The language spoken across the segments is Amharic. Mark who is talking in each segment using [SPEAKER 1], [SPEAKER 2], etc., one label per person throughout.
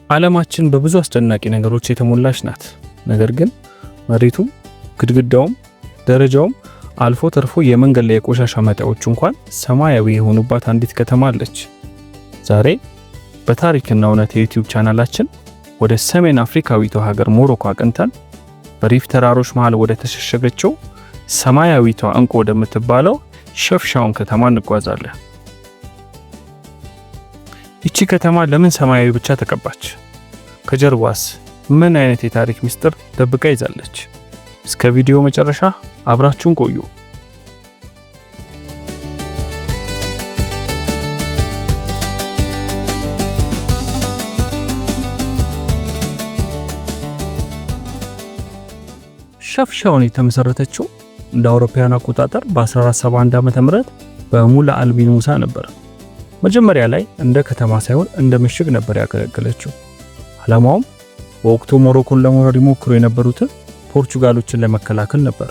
[SPEAKER 1] ዓለማችን በብዙ አስደናቂ ነገሮች የተሞላች ናት። ነገር ግን መሬቱም፣ ግድግዳውም፣ ደረጃውም አልፎ ተርፎ የመንገድ ላይ የቆሻሻ መጣያዎች እንኳን ሰማያዊ የሆኑባት አንዲት ከተማ አለች። ዛሬ በታሪክና እውነት የዩቲዩብ ቻናላችን ወደ ሰሜን አፍሪካዊቷ ሀገር ሞሮኮ አቅንተን በሪፍ ተራሮች መሃል ወደ ተሸሸገችው ሰማያዊቷ እንቁ ወደምትባለው ሸፍሻውን ከተማ እንጓዛለን። ይቺ ከተማ ለምን ሰማያዊ ብቻ ተቀባች? ከጀርባስ ምን አይነት የታሪክ ምስጢር ደብቃ ይዛለች? እስከ ቪዲዮ መጨረሻ አብራችሁን ቆዩ። ሸፍሻውን የተመሰረተችው እንደ አውሮፓውያን አቆጣጠር በ1471 ዓ.ም በሙላ አልቢን ሙሳ ነበር። መጀመሪያ ላይ እንደ ከተማ ሳይሆን እንደ ምሽግ ነበር ያገለገለችው። ዓላማውም በወቅቱ ሞሮኮን ለመውረር ይሞክሩ የነበሩትን ፖርቹጋሎችን ለመከላከል ነበር።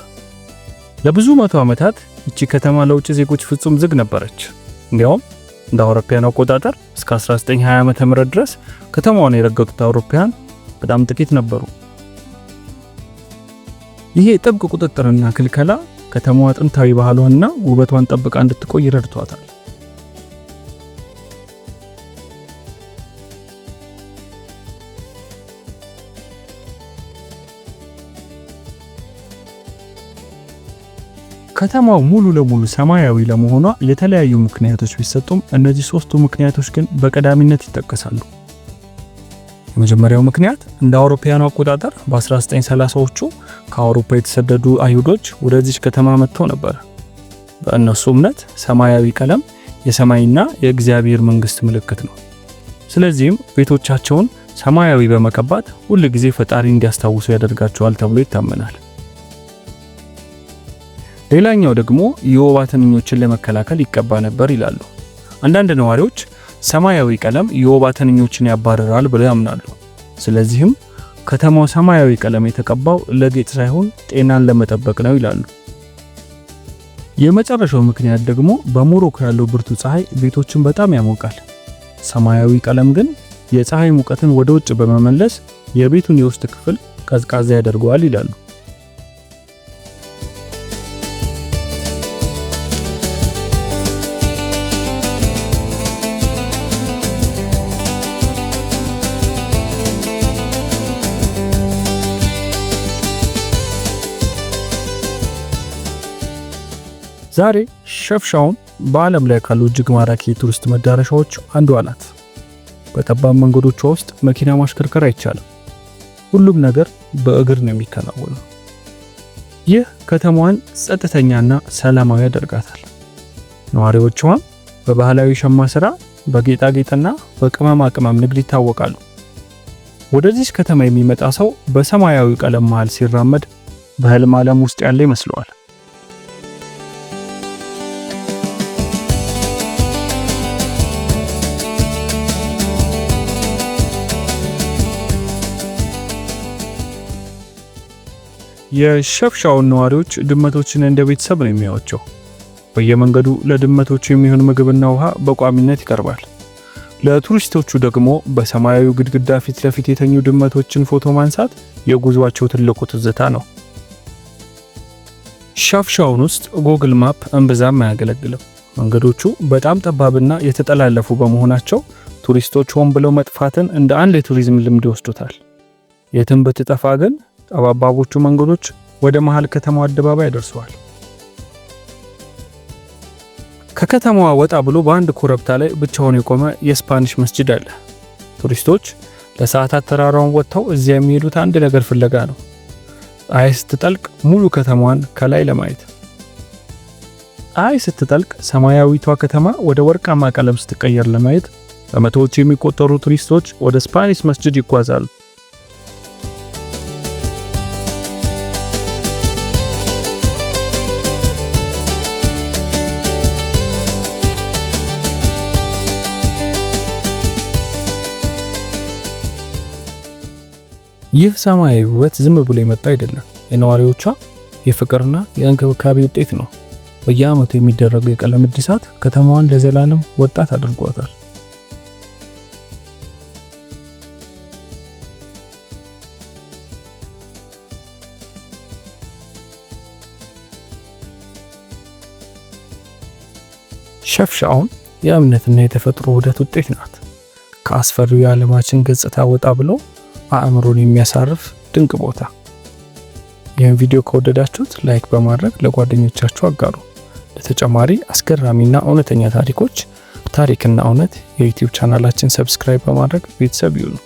[SPEAKER 1] ለብዙ መቶ ዓመታት ይቺ ከተማ ለውጭ ዜጎች ፍጹም ዝግ ነበረች። እንዲያውም እንደ አውሮፓውያን አቆጣጠር እስከ 1920 ዓ.ም ድረስ ከተማዋን የረገጡት አውሮፓውያን በጣም ጥቂት ነበሩ። ይሄ ጥብቅ ቁጥጥርና ክልከላ ከተማዋ ጥንታዊ ባህሏንና ውበቷን ጠብቃ እንድትቆይ ረድቷታል። ከተማው ሙሉ ለሙሉ ሰማያዊ ለመሆኗ የተለያዩ ምክንያቶች ቢሰጡም እነዚህ ሶስቱ ምክንያቶች ግን በቀዳሚነት ይጠቀሳሉ። የመጀመሪያው ምክንያት እንደ አውሮፓውያኑ አቆጣጠር በ1930ዎቹ ከአውሮፓ የተሰደዱ አይሁዶች ወደዚች ከተማ መጥተው ነበር። በእነሱ እምነት ሰማያዊ ቀለም የሰማይና የእግዚአብሔር መንግስት ምልክት ነው። ስለዚህም ቤቶቻቸውን ሰማያዊ በመቀባት ሁል ጊዜ ፈጣሪ እንዲያስታውሱ ያደርጋቸዋል ተብሎ ይታመናል። ሌላኛው ደግሞ የወባ ትንኞችን ለመከላከል ይቀባ ነበር ይላሉ። አንዳንድ ነዋሪዎች ሰማያዊ ቀለም የወባ ትንኞችን ያባርራል ብለው ያምናሉ። ስለዚህም ከተማው ሰማያዊ ቀለም የተቀባው ለጌጥ ሳይሆን ጤናን ለመጠበቅ ነው ይላሉ። የመጨረሻው ምክንያት ደግሞ በሞሮኮ ያለው ብርቱ ፀሐይ ቤቶችን በጣም ያሞቃል። ሰማያዊ ቀለም ግን የፀሐይ ሙቀትን ወደ ውጭ በመመለስ የቤቱን የውስጥ ክፍል ቀዝቃዛ ያደርገዋል ይላሉ። ዛሬ ሸፍሻውን በዓለም ላይ ካሉ እጅግ ማራኪ የቱሪስት መዳረሻዎች አንዷ ናት። በጠባብ መንገዶቿ ውስጥ መኪና ማሽከርከር አይቻልም። ሁሉም ነገር በእግር ነው የሚከናወነው። ይህ ከተማዋን ጸጥተኛና ሰላማዊ ያደርጋታል። ነዋሪዎቿም በባህላዊ ሸማ ስራ፣ በጌጣጌጥና በቅመማ ቅመም ንግድ ይታወቃሉ። ወደዚህ ከተማ የሚመጣ ሰው በሰማያዊ ቀለም መሃል ሲራመድ በህልም ዓለም ውስጥ ያለ ይመስለዋል። የሸፍሻውን ነዋሪዎች ድመቶችን እንደ ቤተሰብ ነው የሚያዩአቸው። በየመንገዱ ለድመቶቹ የሚሆን ምግብና ውሃ በቋሚነት ይቀርባል። ለቱሪስቶቹ ደግሞ በሰማያዊው ግድግዳ ፊት ለፊት የተኙ ድመቶችን ፎቶ ማንሳት የጉዟቸው ትልቁ ትዝታ ነው። ሸፍሻውን ውስጥ Google Map እምብዛም አያገለግልም። መንገዶቹ በጣም ጠባብና የተጠላለፉ በመሆናቸው ቱሪስቶች ሆን ብለው መጥፋትን እንደ አንድ የቱሪዝም ልምድ ይወስዱታል። የትም ብትጠፋ ግን ጠባባቦቹ መንገዶች ወደ መሃል ከተማው አደባባይ ያደርሰዋል። ከከተማዋ ወጣ ብሎ በአንድ ኮረብታ ላይ ብቻውን የቆመ የስፓኒሽ መስጂድ አለ። ቱሪስቶች ለሰዓታት ተራራውን ወጥተው እዚያ የሚሄዱት አንድ ነገር ፍለጋ ነው። ፀሐይ ስትጠልቅ ሙሉ ከተማዋን ከላይ ለማየት። ፀሐይ ስትጠልቅ ሰማያዊቷ ከተማ ወደ ወርቃማ ቀለም ስትቀየር ለማየት በመቶዎች የሚቆጠሩ ቱሪስቶች ወደ ስፓኒሽ መስጂድ ይጓዛሉ። ይህ ሰማያዊ ውበት ዝም ብሎ የመጣ አይደለም። የነዋሪዎቿ የፍቅርና የእንክብካቤ ውጤት ነው። በየዓመቱ የሚደረገው የቀለም እድሳት ከተማዋን ለዘላለም ወጣት አድርጓታል። ሸፍሻውን የእምነትና የተፈጥሮ ውህደት ውጤት ናት። ከአስፈሪው የዓለማችን ገጽታ ወጣ ብሎ አእምሮን የሚያሳርፍ ድንቅ ቦታ። ይህን ቪዲዮ ከወደዳችሁት like በማድረግ ለጓደኞቻችሁ አጋሩ። ለተጨማሪ አስገራሚና እውነተኛ ታሪኮች ታሪክና እውነት የ YouTube ቻናላችን subscribe በማድረግ ቤተሰብ ይሁኑ።